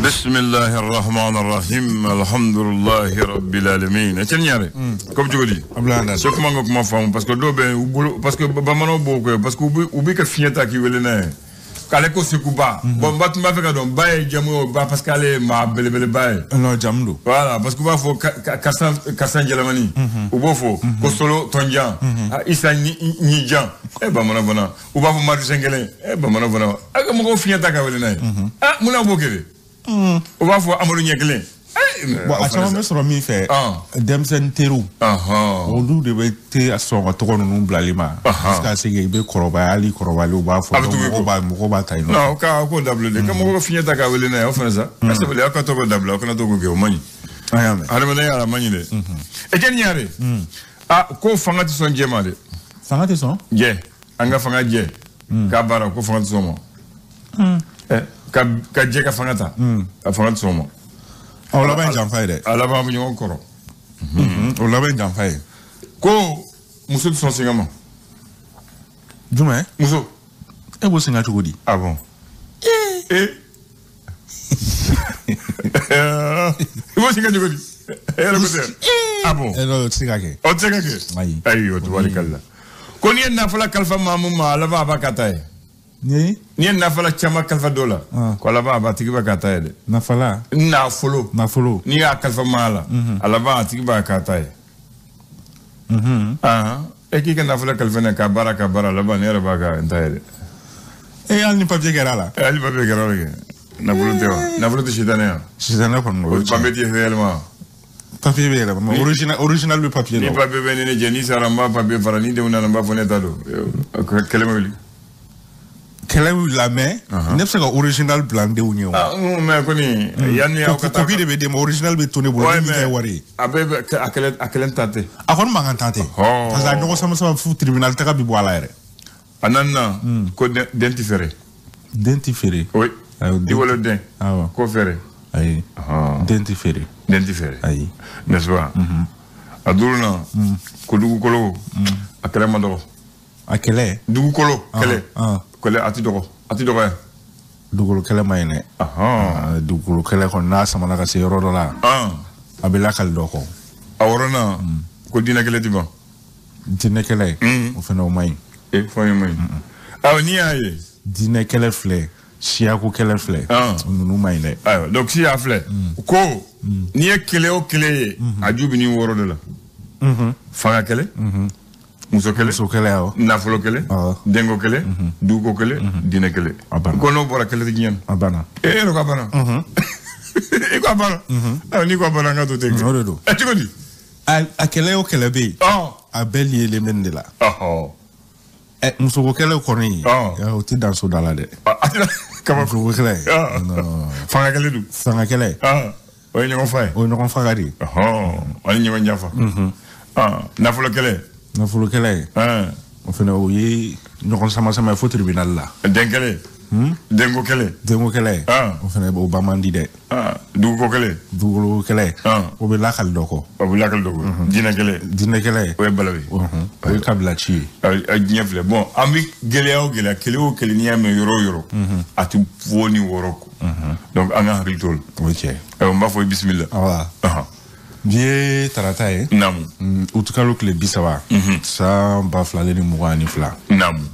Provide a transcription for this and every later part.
Bismillahi rahman rahim, alhamdulillahi rabbil alamin. Etienne Niaré, comme tu dis, ce kuma ka kuma faamu parce que dɔw bɛ u bolo, parce que bamananw b'o kɛ, parce que u bɛ ka fiɲɛ ta k'i wele n'a ye k'ale ko Sekuba. Bon, n ba tun b'a fɛ ka dɔn ba ye jamu ye o ba, parce que ale ye maa belebeleba ye. Non, jamu don. Voilà, parce que u b'a fɔ karisa karisa Jɛlɛmani, u b'o fɔ ko Solo Tɔnjan, Isa Ɲijan, bamanan fana, u b'a fɔ Madu Sɛnkelen, bamanan fana, a ka mɔgɔw fiɲɛ ta ka wele n'a ye. Ah, mun na u b'o kɛ de? U b'a fɔ Amadu ɲɛ kelen. Bon, a caman bɛ sɔrɔ min fɛ, denmisɛnnin teriw, olu de bɛ te sɔn ka tɔgɔ ninnu bilali ma jusqu'à ce que i bɛ kɔrɔbaya, hali kɔrɔbayalen u b'a fɔ, mɔgɔw b'a ta yen nɔ. Non, k'a k'o dabila de, ka mɔgɔw ka fiɲɛ ta k'a wele n'a ye, o fana sa. Ka sabali, aw ka tɔgɔ dabila, aw kana to k'o kɛ, o man ɲi. An y'a mɛn. Adamadenya la, a man ɲi dɛ. Etienne Niaré, ah, ko fanga tɛ sɔn jɛ ma dɛ. Fanga tɛ sɔn? Jɛ, an ka fanga jɛ k'a baara, ko fanga tɛ sɔn ma. Ka jɛ ka fanga ta, a fanga tɛ sɔn ma. O laban ye janfa ye dɛ. A laban bɛ ɲɔgɔn kɔrɔ. O laban ye janfa ye. Ko muso tɛ sɔn senga ma. Jumɛn? Muso. E b'o senga cogo di? Ah bon. I b'o senga cogo di? E yɛrɛ ko tɛ. Ah bon. O tɛ se ka kɛ. O tɛ se ka kɛ. Ayi. Ayi, o tubarikala. Ko n'i ye nafolo kalifa maa mun ma, a laban a b'a ka ta ye. Ni ye nafolo caman kalifa dɔ la, ko a laban a b'a tigi b'a ka ta ye dɛ. Nafala. Nafolo. Nafolo. N'i y'a kalifa maa la, a laban a tigi b'a ka ta ye. E k'i ka nafolo kalifa ne ka baara ka baara, a laban ne yɛrɛ b'a ka n ta ye dɛ. E hali ni papiye kɛra a la. Hali papiye kɛra a la kɛ. Nafolo tɛ wa? Nafolo tɛ sitanɛ wa? Sitanɛ kɔni o. Papiye tɛ yɛlɛma. Papiye bɛ yɛlɛma, mais original bɛ papiye la. Ni papiye bɛ ni ne jɛ, n'i sara n b'a papiye fara, ni denw nana n b'a fɔ ne ta don. Kɛlɛ ma wuli. Kɛlɛ wulila, mais ne bɛ se ka original bila n denw ye o. Ah, mais kɔni yanni aw ka taa. Copie de bɛ d'e ma, original bɛ to ne bolo, ni min tɛ wari ye. A bɛɛ bɛ a kelen ta tɛ. A kɔni mankan ta tɛ. Parce que a ɲɔgɔn sama sama fu tribunal taga bi bɔ a la yɛrɛ. A naaninan, ko den tɛ feere. Den tɛ feere. Oui. I wolo den. Awɔ. Ko feere. Ayi. Den tɛ feere. Den tɛ feere. Ayi. N'est-ce pas? A duurunan, ko dugukolo, a kɛlɛ man dɔgɔ. A kɛlɛ. Dugukolo kɛlɛ. Kɛlɛ a ti dɔgɔ, a ti dɔgɔya. Dugukolo kɛlɛ ma ɲi dɛ. Dugukolo kɛlɛ kɔni n'a samana ka se yɔrɔ dɔ la, a bɛ lakali dɔ kɔ. A wɔɔrɔnan, ko diinɛ kɛlɛ ti ban. Diinɛ kɛlɛ, o fana o ma ɲi. Fɛn ma ɲi. Awɔ, n'i y'a ye. Diinɛ kɛlɛ filɛ, siyako kɛlɛ filɛ, ninnu ma ɲi dɛ. Ayiwa, donc siya filɛ, ko n'i ye kɛlɛ o kɛlɛ ye, a ju bɛ nin wɔɔrɔ de la. Fanga kɛlɛ. Muso kɛlɛ, muso kɛlɛ, awɔ. Nafolo kɛlɛ, denko kɛlɛ, duguko kɛlɛ, diinɛ kɛlɛ. Ko n'o bɔra kɛlɛ tɛ diɲɛ na. A banna. E yɛrɛ ko a banna. I ko a banna. Ayiwa, n'i ko a banna, an ka to ten. O de don. Cogo di? A kɛlɛ o kɛlɛ bɛ yen. A bɛɛ liyelen bɛ nin de la. Musoko kɛlɛ kɔni, o tɛ dan so da la dɛ. A tɛ kaba. Musoko kɛlɛ. Fanga kɛlɛ dun. Fanga kɛlɛ. O ye ɲɔgɔn fa ye. O ye ɲɔgɔn faga de ye. Ani ɲɔgɔn janfa. Nafolo kɛlɛ. Nafolo kɛlɛ, o fana o ye ɲɔgɔn sama sama ye fo tribunal la. Den kɛlɛ. Denko kɛlɛ. Denko kɛlɛ, o fana o ba man di dɛ. Duguko kɛlɛ. Dugukolo kɛlɛ, o bɛ lakali dɔ kɔ. O bɛ lakali dɔ kɔ. Diinɛ kɛlɛ. Diinɛ kɛlɛ. O ye balawu ye. O ye kabila ci ye. Diɲɛ filɛ, bon, an bɛ gɛlɛya o gɛlɛya, kɛlɛ o kɛlɛ, n'i y'a mɛn yɔrɔ o yɔrɔ, a tɛ fɔ ni wɔɔrɔ kɔ. Donc an ka hakili t'o la. O ye tiɲɛ. Ayiwa, n b'a fɔ i bisimila. Bi ye tarata ye. Naamu. Utikalo tile 30. San 2022. Naamu.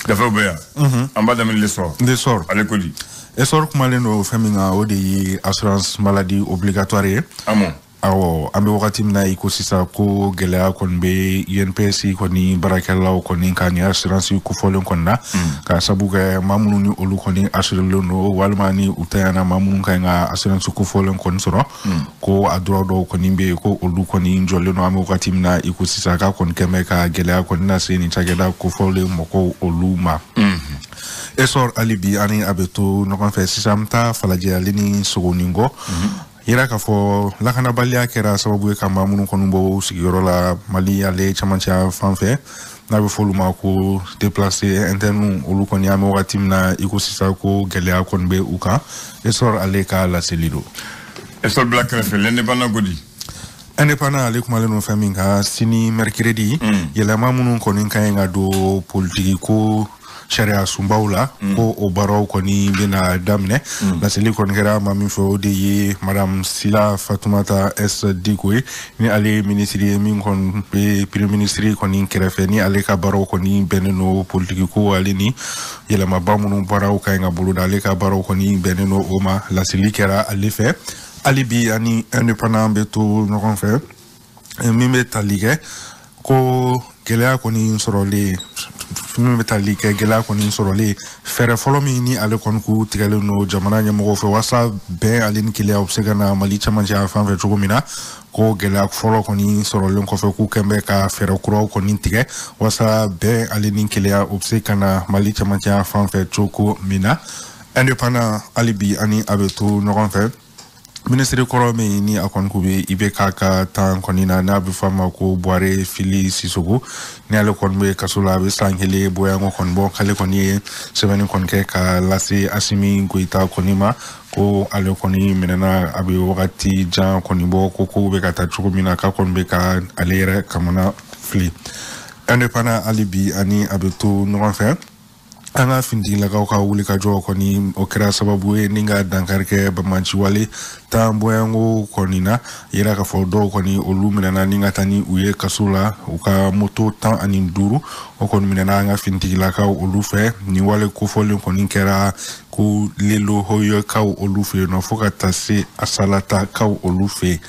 Gafew bɛ yan. An b'a daminɛ l'essor. L'essor. Ale ko di? Essor kumalen don fɛn min kan, o de ye assurance maladie obligatoire ye. Amon. Awɔ, an bɛ wagati min na i ko sisan, ko gɛlɛya kɔni bɛ INPS kɔni baarakɛlaw kɔni ka nin assurance kofɔlen kɔni na, ka sabu kɛ maa minnu ni olu kɔni assurélen don, walima ni u tanyana maa minnu ka ɲi ka assurance kofɔlen kɔni sɔrɔ, ko a droit dɔw kɔni bɛ yen, ko olu kɔni jɔlen don an bɛ wagati min na i ko sisan, k'a kɔni kɛn bɛ ka gɛlɛya kɔni lase nin cakɛda kofɔlen mɔgɔw olu ma. Essor hali bi ani a bɛ to ɲɔgɔn fɛ sisan, an bɛ taa Falajɛ ale ni Sogonikɔ. Yira k'a fɔ lakanabaliya kɛra sababu ye ka maa minnu kɔni bɔ sigiyɔrɔ la Mali ale camancɛ fan fɛ, n'a bɛ fɔ olu ma ko déplacé interne, olu kɔni an bɛ wagati min na i ko sisan, ko gɛlɛya kɔni bɛ u kan. Essor ale ka laseli don. Essor bila kɛrɛfɛ, l'indépendant ko di? Indépendant ale kumalen don fɛn min kan, sini mercredi, yɛlɛma minnu kɔni ka ɲi ka don politiki ko sariya sunbaw la ko o baaraw kɔni bɛna daminɛ. Laseli kɔni kɛra maa min fɛ, o de ye Madame Sila Fatumata S Diko ye, ni ale ye minisiri ye min kɔni bɛ premier ministre kɔni kɛrɛfɛ, ni ale ka baaraw kɔni bɛnnen don politiki ko ale ni yɛlɛmaba minnu baaraw ka ɲi ka boloda, ale ka baaraw kɔni bɛnnen don o ma. Laseli kɛra ale fɛ. Hali bi ani Indépendant bɛ to ɲɔgɔn fɛ, min bɛ tali kɛ ko gɛlɛya kɔni sɔrɔlen, min bɛ tali kɛ gɛlɛya kɔni sɔrɔlen, fɛɛrɛ fɔlɔ min ni ale kɔni k'u tigɛlen don jamana ɲɛmɔgɔw fɛ walasa bɛn ale ni kelenya u bɛ se ka na Mali cɛmancɛ yan fan fɛ cogo min na, ko gɛlɛya fɔlɔ kɔni sɔrɔlen kɔfɛ, k'u kɛn bɛ ka fɛɛrɛ kuraw kɔni tigɛ walasa bɛn ale ni kelenya u bɛ se ka na Mali cɛmancɛ yan fan fɛ cogo min na. Indépendant, hali bi ani a bɛ to ɲɔgɔn fɛ, minisiri kɔrɔ min ni a kɔni k'u bɛ IBK ka tan kɔni na, n'a bɛ fɔ a ma ko Buware Fili Sisoko, ni ale kɔni bɛ kaso la, a bɛ san 1 bɔyanko kɔni bɔ, k'ale kɔni ye sɛbɛnni kɔni kɛ ka lase Asimi Goyita kɔni ma, ko ale kɔni minɛna a bɛ wagati jan kɔni bɔ, ko kow bɛ ka taa cogo min na, k'a kɔni bɛ ka ale yɛrɛ kamana fili. Indépendant, hali bi ani a bɛ to ɲɔgɔn fɛ, an ka finitigilakaw ka wulikajɔ kɔni o kɛra sababu ye ni ka dankari kɛ bamaciwale tan bɔyanko kɔni na. Yira k'a fɔ dɔw kɔni olu minɛna ni ka taa ni u ye kaso la, u ka moto 15 o kɔni minɛna an ka finitigilakaw olu fɛ. Nin wale kofɔlen kɔni kɛra ko Lelohoyekaw olu fɛ yen nɔ, fo ka taa se Asalatakaw olu fɛ yen.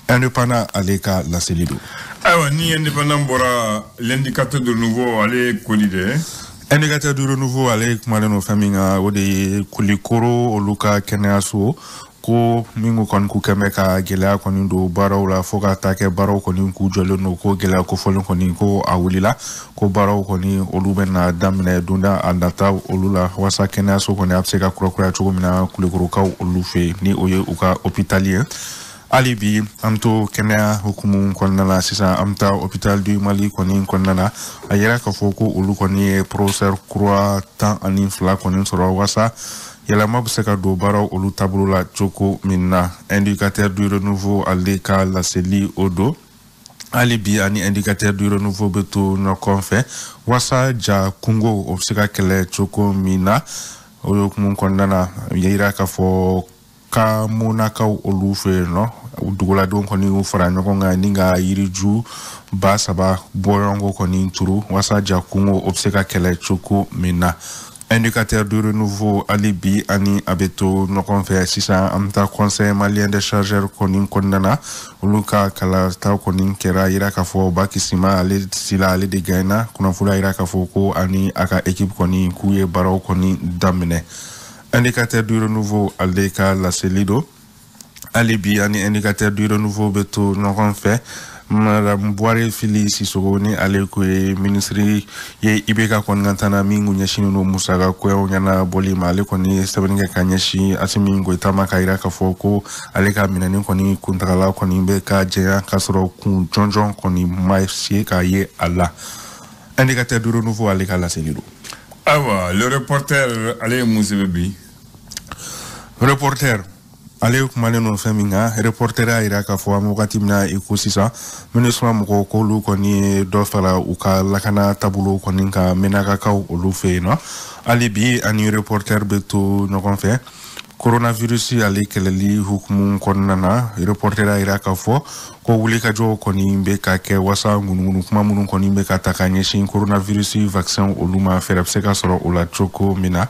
Indépendant ale ka laseli don. Ayiwa, ni Indépendant bɔra, L'Indicateur du Renouveau ale koli dɛ. Indicateur du Renouveau ale kumalen don fɛn min kan, o de ye Kulikoro olu ka kɛnɛyaso, ko min kɔni k'u kɛn bɛ ka gɛlɛya kɔni don baaraw la, fo ka taa kɛ baaraw kɔni k'u jɔlen don, ko gɛlɛya kofɔlen kɔni ko a wulila, ko baaraw kɔni olu bɛna daminɛ donda a nata olu la, walasa kɛnɛyaso kɔni a bɛ se ka kurakuraya cogo min na Kulikorokaw olu fɛ yen, ni o ye u ka hôpital ye. Hali bi an bɛ to kɛnɛya hukumu kɔnɔna la sisan, an bɛ taa Hôpital du Mali kɔni kɔnɔna na. A yira k'a fɔ ko olu kɔni ye professeur kura 12 kɔni sɔrɔ, walasa yɛlɛma bɛ se ka don baaraw olu taabolo la cogo min na. Indicateur du Renouveau ale ka laseli o don. Hali bi ani Indicateur du Renouveau bɛ to ɲɔgɔn fɛ, walasa ja kungo o bɛ se ka kɛlɛ cogo min na, o hukumu kɔnɔna na, a yira k'a fɔ ka munakaw olu fɛ yen nɔ, duguladenw kɔni y'u fara ɲɔgɔn kan ni ka yiriju 3000 bɔɲɔgɔnko kɔni turu, walasa ja kungo o bɛ se ka kɛlɛ cogo min na. Indicateur du Renouveau, hali bi ani a bɛ to ɲɔgɔn fɛ sisan, an bɛ taa Conseil malien des chargeurs kɔni kɔnɔna na. Olu ka kalata kɔni kɛra, yira k'a fɔ Bakisima ale Sila ale de gagné. Kunnafoniya yira k'a fɔ ko ani a ka équipe kɔni k'u ye baaraw kɔni daminɛ. Indicateur du Renouveau ale ka laseli don. Hali bi ani Indicateur du Renouveau bɛ to ɲɔgɔn fɛ, Madame Buware Fili Sisoko, ni ale ko ye minisiri ye IBK kɔni ka taa na min kun ɲɛsinnen don musaka koyaw ɲɛnabɔli ma, ale kɔni ye sɛbɛnni kɛ ka ɲɛsin Asimi Goyita ma, k'a yira k'a fɔ ko ale ka minɛni kɔni kuntagala kɔni bɛ ka jɛya, k'a sɔrɔ kun jɔnjɔn kɔni ma se ka ye a la. Indicateur du Renouveau ale ka laseli don. Ayiwa, Le Reporter ale ye mun sɛbɛn bi? Reporter ale kumalen don fɛn min kan, Reporter y'a yira k'a fɔ an bɛ wagati min na i ko sisan, MINUSMA mɔgɔw k'olu kɔni ye dɔ fara u ka lakana taabolo kɔni kan Menakakaw olu fɛ yen nɔ. Hali bi ani Reporter bɛ to ɲɔgɔn fɛ, coronavirus ale kɛlɛli hukumu kɔnɔna na, Reporter y'a yira k'a fɔ ko wulikajɔw kɔni bɛ ka kɛ walasa ŋunuŋunu kuma minnu kɔni bɛ ka ta ka ɲɛsin coronavirus vaccin olu ma, fɛɛrɛ bɛ se ka sɔrɔ o la cogo min na.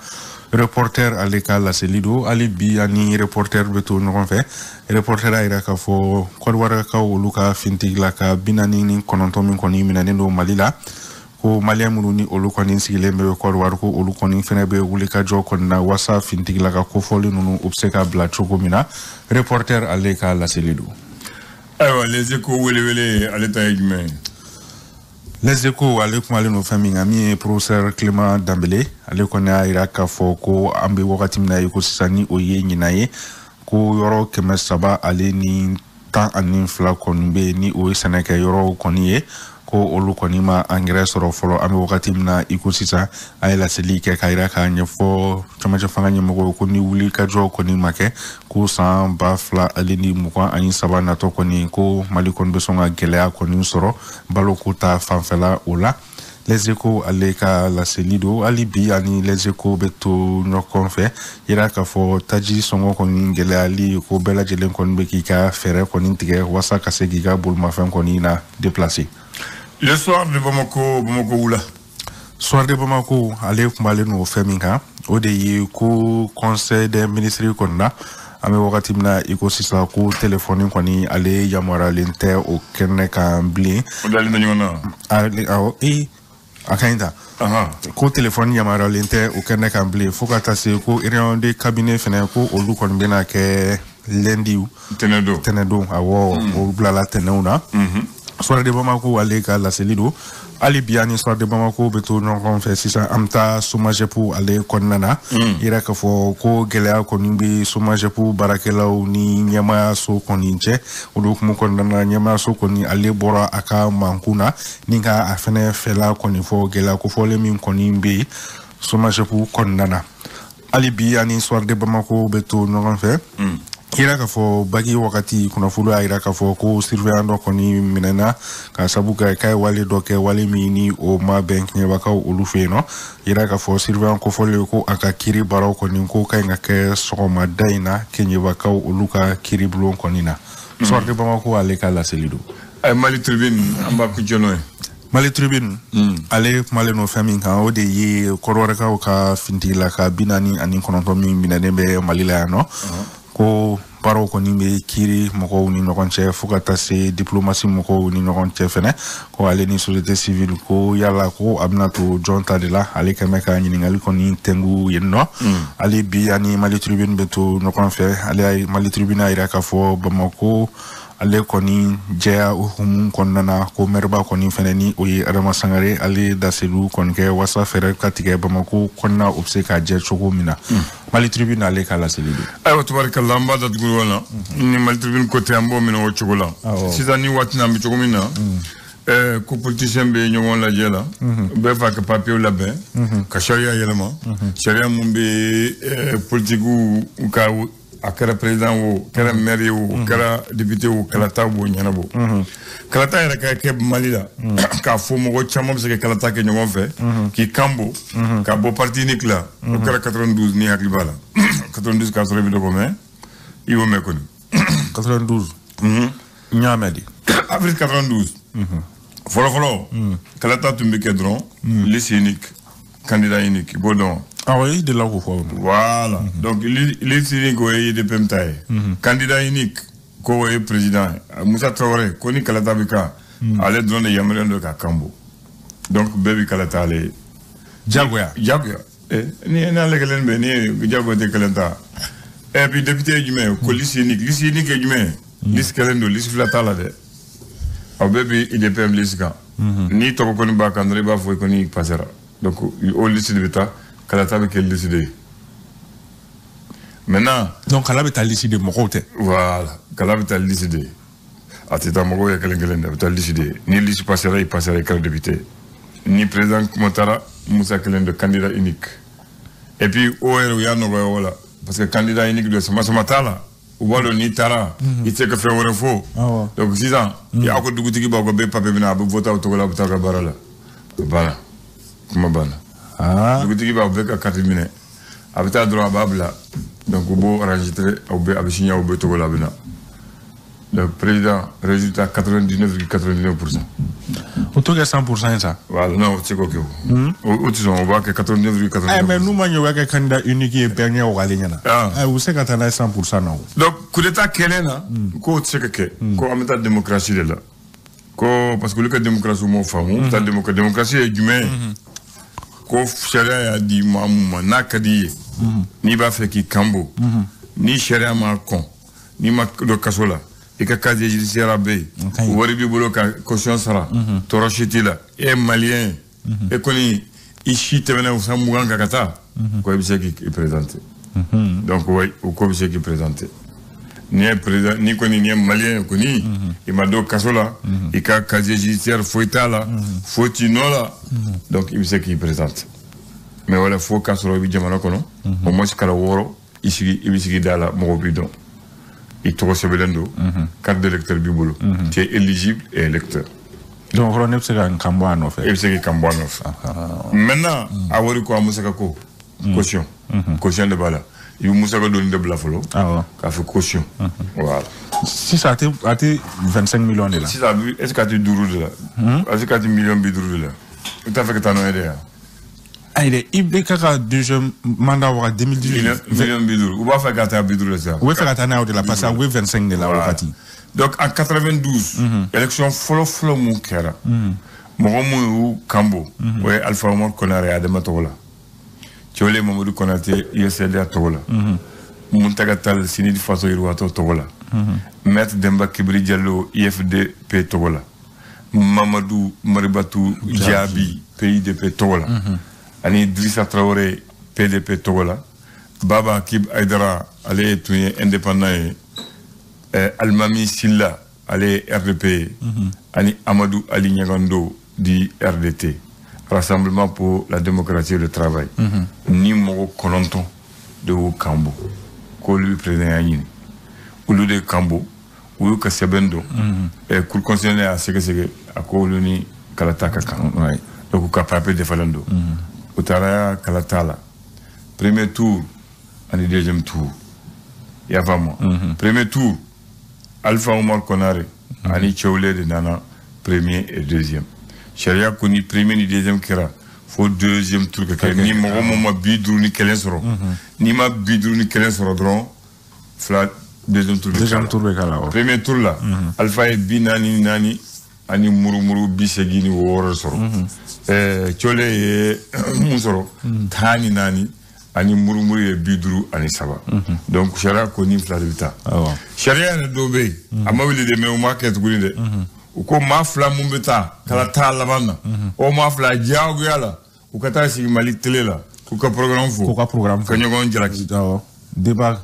Reporter ale ka laseli don. Hali bi ani Reporter bɛ to ɲɔgɔn fɛ, Reporter y'a yira k'a fɔ Kɔdiwarikaw olu ka finitigilaka 49 min kɔni minɛnen don Mali la, ko maliyɛn minnu ni olu kɔni sigilen bɛ Kɔdiwari, ko olu kɔni fɛnɛ bɛ wulikajɔ kɔni na walasa finitigilaka kofɔlen ninnu u bɛ se ka bila cogo min na. Reporter ale ka laseli don. Ayiwa, Les Échos welewele ale ta ye jumɛn ye? Les Échos ale kumalen don fɛn min kan, min ye professeur Clément Dambélé, ale kɔni y'a yira k'a fɔ ko an bɛ wagati min na i ko sisan, ni o ye ɲinan ye, ko yɔrɔ 312 kɔni bɛ yen, ni o ye sɛnɛkɛ yɔrɔw kɔni ye, ko olu kɔni ma angɛrɛ sɔrɔ fɔlɔ an bɛ wagati min na i ko sisan. A ye laseli kɛ k'a yira k'a ɲɛfɔ camancɛ fanga ɲɛmɔgɔw ko ni wulikajɔ kɔni ma kɛ, ko san 2023 natɔ kɔni, ko Mali kɔni bɛ sɔn ka gɛlɛya kɔni sɔrɔ baloko ta fanfɛla o la. Les Échos ale ka laseli don. Hali bi ani Les Échos bɛ to ɲɔgɔn fɛ, yira k'a fɔ taji sɔngɔ kɔni gɛlɛyali ko bɛɛ lajɛlen kɔni bɛ k'i ka fɛɛrɛ kɔni tigɛ walasa ka se k'i ka bolimafɛn kɔni na déplacer. Le Soir de Bamako, Bamako wula. Soir de Bamako ale kumalen don fɛn min kan, o de ye ko conseil des ministres kɔni na, an bɛ wagati min na i ko sisan, ko telefɔni kɔni ale yamaruyalen tɛ o kɛnɛ kan bilen. O dalen bɛ ɲɔgɔn na. Awɔ, ee, a ka ɲi ta. Ko telefɔni yamaruyalen tɛ o kɛnɛ kan bilen, fo ka taa se ko réunion de cabinet fɛnɛ, ko olu kɔni bɛna kɛ lundi. Tɛnɛ don. Tɛnɛ don, awɔ, o bilala tɛnɛw na. Soir de Bamako ale ka laseli don. Hali bi ani Soir de Bamako bɛ to ɲɔgɔn fɛ sisan, an bɛ taa SOMAGEP ale kɔnɔna na. Yira k'a fɔ ko gɛlɛya kɔni bɛ SOMAGEP baarakɛlaw ni ɲɛmaayaso kɔni cɛ. Olu hukumu kɔnɔna na, ɲɛmaayaso kɔni ale bɔra a ka mankun na ni ka a fɛnɛ fɛla kɔni fɔ gɛlɛya kofɔlen min kɔni bɛ yen SOMAGEP kɔnɔna na. Hali bi ani Soir de Bamako bɛ to ɲɔgɔn fɛ. Yira k'a fɔ bagi wagati kunnafoni y'a yira k'a fɔ ko surveillant dɔ kɔni minɛna ka sabu kɛ k'a ye wale dɔ kɛ, wale min ni o ma bɛn Kɛɲɛbakaw olu fɛ yen nɔ. Yira k'a fɔ surveillant kofɔlen ko a ka kiiri baaraw kɔni ko ka ɲi ka kɛ sɔgɔmada in na Kɛɲɛbakaw olu ka kiiribulon kɔni na. Soir de Bamako ale ka laseli don. Ayi, Mali Tribune, an b'a kuncɛ n'o ye. Mali Tribune ale kumalen don fɛn min kan, o de ye Kɔrɔwɛrɛkaw ka finitigilaka 49 min minɛnen bɛ Mali la yan nɔ, ko baaraw kɔni bɛ kiiri mɔgɔw ni ɲɔgɔn cɛ, fo ka taa se diplomasi mɔgɔw ni ɲɔgɔn cɛ fɛnɛ, ko ale ni société civile, ko yala ko a bɛna to jɔn ta de la. Ale kɛn bɛ ka ɲininkali kɔni tɛngu yen nɔ. Ale bi ani Mali Tribune bɛ to ɲɔgɔn fɛ. Ale ye Mali Tribune y'a yira k'a fɔ Bamako ale kɔni jɛya hukumu kɔnɔna na, ko mɛriba kɔni fɛnɛ ni o ye Adama Sangare, ale daseliw kɔni kɛ walasa fɛɛrɛ ka tigɛ Bamako kɔnɔna o bɛ se ka jɛ cogo min na. Mali Tribune ale ka laseli don. Ayiwa, tabarikala, an b'a datugu o la. Ni Mali Tribune ko tɛ, an b'o minɛ o cogo la. Sisan ni waati na, an bɛ cogo min na, ko politicien bɛ ɲɔgɔn lajɛ la, bɛɛ f'a ka papier labɛn ka sariya yɛlɛma, sariya mun bɛ politikiw ka, a kɛra président o, kɛra maire o, kɛra député o, kalata b'o ɲɛnabɔ. Kalata yɛrɛ ka kɛ Mali la, k'a fɔ mɔgɔ caman bɛ se ka kalata kɛ ɲɔgɔn fɛ k'i kan bɔ ka bɔ parti unique la, o kɛra 92, ni hakili b'a la. 92 k'a sɔrɔ i bɛ dɔgɔ, mɛ i y'o mɛn kɔni. 92, n y'a mɛn de. Avril 92, fɔlɔ fɔlɔ, kalata tun bɛ kɛ dɔrɔn liste unique, candidat unique, i b'o dɔn. Awɔ, i delila k'o fɔ. Voilà. Donc liste unique, o ye UDPM ta ye. Candidat unique, ko o ye président ye. Musa Traoré ko ni kalata bɛ kan, ale dɔrɔn de yamaruyalen don ka kan bɔ. Donc bɛɛ bɛ kalata ale ye. Jagoya. Jagoya. Ni n'ale kelen bɛ, ni ye jagoya tɛ kelen ta. Et puis député ye jumɛn ye? Ko liste unique. Liste unique ye jumɛn ye? Liste kelen don, liste fila t'a la dɛ. Aw bɛɛ bɛ UDPM liste kan. N'i tɔgɔ kɔni b'a kan dɔrɔn, i b'a fɔ i kɔni passera. Donc o liste de bɛ taa. Kalata bɛ kɛ liste de ye. Maintenant. Donc kala bɛ taa liste de, mɔgɔw tɛ. Voilà, kala bɛ taa liste de ye. A tɛ taa mɔgɔw ye kelen kelen de, a bɛ taa liste de ye. Ni liste passera, i passera, i kɛra député. Ni président kuma taara, Musa kelen de, candidat unique. Et puis o yɛrɛ, u y'a nɔgɔya o la, parce que candidat unique de, sama sama t'a la. U b'a dɔn n'i taara, i tɛ se ka fɛn wɛrɛ fɔ. Donc sisan, aw ka dugutigi b'aw ka bɛɛ papier minɛ, a bɛ voter aw tɔgɔ la, a bɛ taa ka baara la. A banna, kuma banna. Dugutigi b'aw bɛɛ ka carte minɛ, a bɛ taa dɔrɔn, a b'a bila. Donc u b'o enregistrer, aw bɛɛ, a bɛ signer aw bɛɛ tɔgɔ la, a bɛ na. Donc président, résultat 99,99%. O t'o kɛ 100% ye sa. Voilà, non, o tɛ se k'o kɛ o. O tɛ sɔn, o b'a kɛ 99,99. Mais n'u ma ɲɛ, u b'a kɛ candidat unique ye, bɛɛ ɲɛ o k'ale ɲɛna. U bɛ se ka taa n'a ye 100% na o. Donc coup d'état kɛlen na, k'o tɛ se ka kɛ. Ko an bɛ taa démocratie de la. Ko parce que olu ka démocratie m'o faamu. U bɛ taa démocratie ye jumɛn ye? Ko sariya y'a di maa mun ma, n'a ka di i ye, n'i b'a fɛ k'i kan bɔ, ni sariya ma kɔn, n'i ma don kaso la, i ka casier judiciaire bɛ yen, wari b'i bolo ka caution sara, tɔɔrɔ si t'i la, e ye malien ye, e kɔni i si tɛmɛna san 20 kan ka taa, ko i bɛ se k'i présenter. Donc oui, o ko bɛ se k'i présenter. N'i ye président, n'i kɔni n'i ye malien ye kɔni, i ma don kaso la, i ka casier judiciaire foyi t'a la, foyi t'i nɔ la, donc i bɛ se k'i présenter. Mais wala fo k'a sɔrɔ i bɛ jamana kɔnɔ, au moins kalo 6, i sigi, i bɛ sigi da la, mɔgɔw b'i dɔn, i tɔgɔ sɛbɛnlen don, carte d'électeur b'i bolo, tu es éligible et électeur. Donc kɔrɔ ne bɛ se ka n kan bɔ a nɔfɛ. E bɛ se k'i kan bɔ a nɔfɛ. Maintenant a wari ko a musaka ko. Caution. Caution de b'a la. I bɛ musaka dɔɔni de bila fɔlɔ. Awɔ. K'a fɔ caution. Voilà. Sisan a tɛ 25 millions de la. Sisan est-ce que a tɛ 5 de la? Est-ce que a tɛ 5 millions de la? I t'a fɛ ka taa n'o ye de yan? Ayi dɛ, i bɛ ka ka deuxième mandat waga 2018. 5 millions. U b'a fɛ ka taa 50 la sisan. U bɛ fɛ ka taa n'a ye o de la parce que a bɛ 25 de la wagati. Donc en 92, élection fɔlɔ mun kɛra. Mɔgɔ mun y'u kan bɔ, o ye Alpha Oumar Konaré Adama tɔgɔ la. Thiolé Mamadou Konaté USLA tɔgɔ la. Mountaga Tall Sinidi Faso Yiriwatɔ tɔgɔ la. Maître Demba Kibiri Diallo IFDP tɔgɔ la. Mamadou Maribatou Diaby PIDP tɔgɔ la. Ani Idrissa Traoré PDP tɔgɔ la. Baba Kib Aydara ale tun ye indépendant ye. Almami Silla ale ye RDP ye. Ani Amadou Ali Niagando di RDT. Rassemblement pour la démocratie et le travail. Ni mɔgɔ 9 de y'u kan bɔ k'olu président y'a ɲini olu de kan bɔ u y'u ka sɛbɛn dɔn. Cour constitutionnelle y'a sɛgɛsɛgɛ a ko olu ni kalata ka kan. Donc u ka papier defalen don. U taara kalata la premier tour ani deuxième tour. I y'a faamu? Premier tour Alpha Oumar Konaré ani Thiolé de nana premier et deuxième. Sariya ko ni premier ni deuxième kɛra fo deuxième tour ka kɛ ni mɔgɔ mun ma 51 sɔrɔ n'i ma 51 sɔrɔ dɔrɔn fila deuxième tour bɛ k'a la. Premier tour la Alpha ye 44 ani murumuru 86 sɔrɔ. Thiolé ye mun sɔrɔ 14 ani murumuru ye 53. Donc sariya ko ni fila de bɛ taa. Sariya yɛrɛ dɔw bɛ yen a ma wuli de mais u m'a kɛ tuguni dɛ. U ko maa fila mun bɛ taa kala taa laban na o maa fila diyagoya la u ka taa sigi Mali télé la k'u ka programme fɔ. K'u ka programme fɔ. Ka ɲɔgɔn jalaki. Débat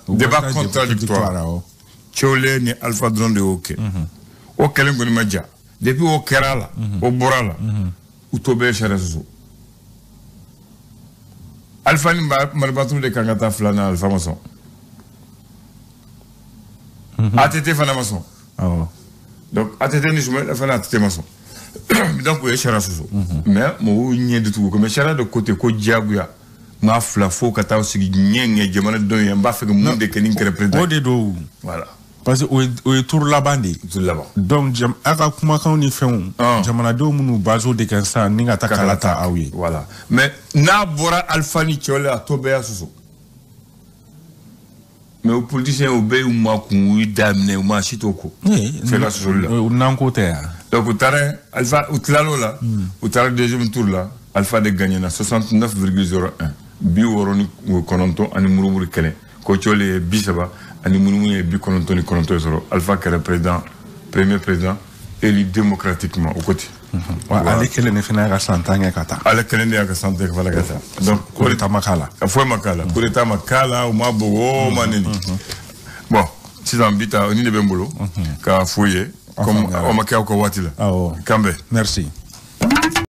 contradictoire. Thiolé ni Alpha dɔrɔn de y'o kɛ. O kɛlen kɔni ma diya. Depuis o kɛra la o bɔra la u tɔ bɛɛ ye sariya sɔsɔ. Alpha ni Maribatou de kan ka taa filanan Alpha ma sɔn. ATT fana ma sɔn. Awɔ. Donc ATT ni Soumaïla fana ATT ma sɔn. Donc o ye sariya sɔsɔ. Mais mɔgɔw ɲɛ de tugu mais sariya de ko ten ko diyagoya maa fila fo ka taa sigi ɲɛ jamanadenw ye n b'a fɛ ka mun de kɛ ni n kɛra président. O de don. Voilà. Parce que o ye tour laban de ye. Tour laban. Donc aw ka kumakanw ni fɛnw. Jamanadenw minnu base de kɛ sisan ni ka taa kala ta aw ye. Voilà mais n'a bɔra Alpha ni Thiolé a tɔ bɛɛ y'a sɔsɔ. Mais o politiciens u bɛɛ y'u makun u y'u daminɛ u ma si t'o ko. C'est la sɔsɔli la. N'an ko tɛ yan. Donc u taara Alpha u tilal'o la. U taara deuxième tour la Alpha de gagné na 69,01 69 ani murumuru 1 ko Thiolé ye 30 ani murumuru ye 99 sɔrɔ. Alpha kɛra président premier président élu démocratiquement o ko ten. Wa ale kelen de fana y'a ka san 10 kɛ ka taa. Ale kelen de y'a ka san 10 kɛ fana ka taa. Donc coup d'état ma k'a la. Foyi ma k'a la. Coup d'état ma k'a la u ma bugɔ o ma neni. Bon sisan bi ta ni de bɛ n bolo. K'a f'u ye. Comme o ma kɛ aw ka waati la. Awɔ. Kan bɛn. Merci.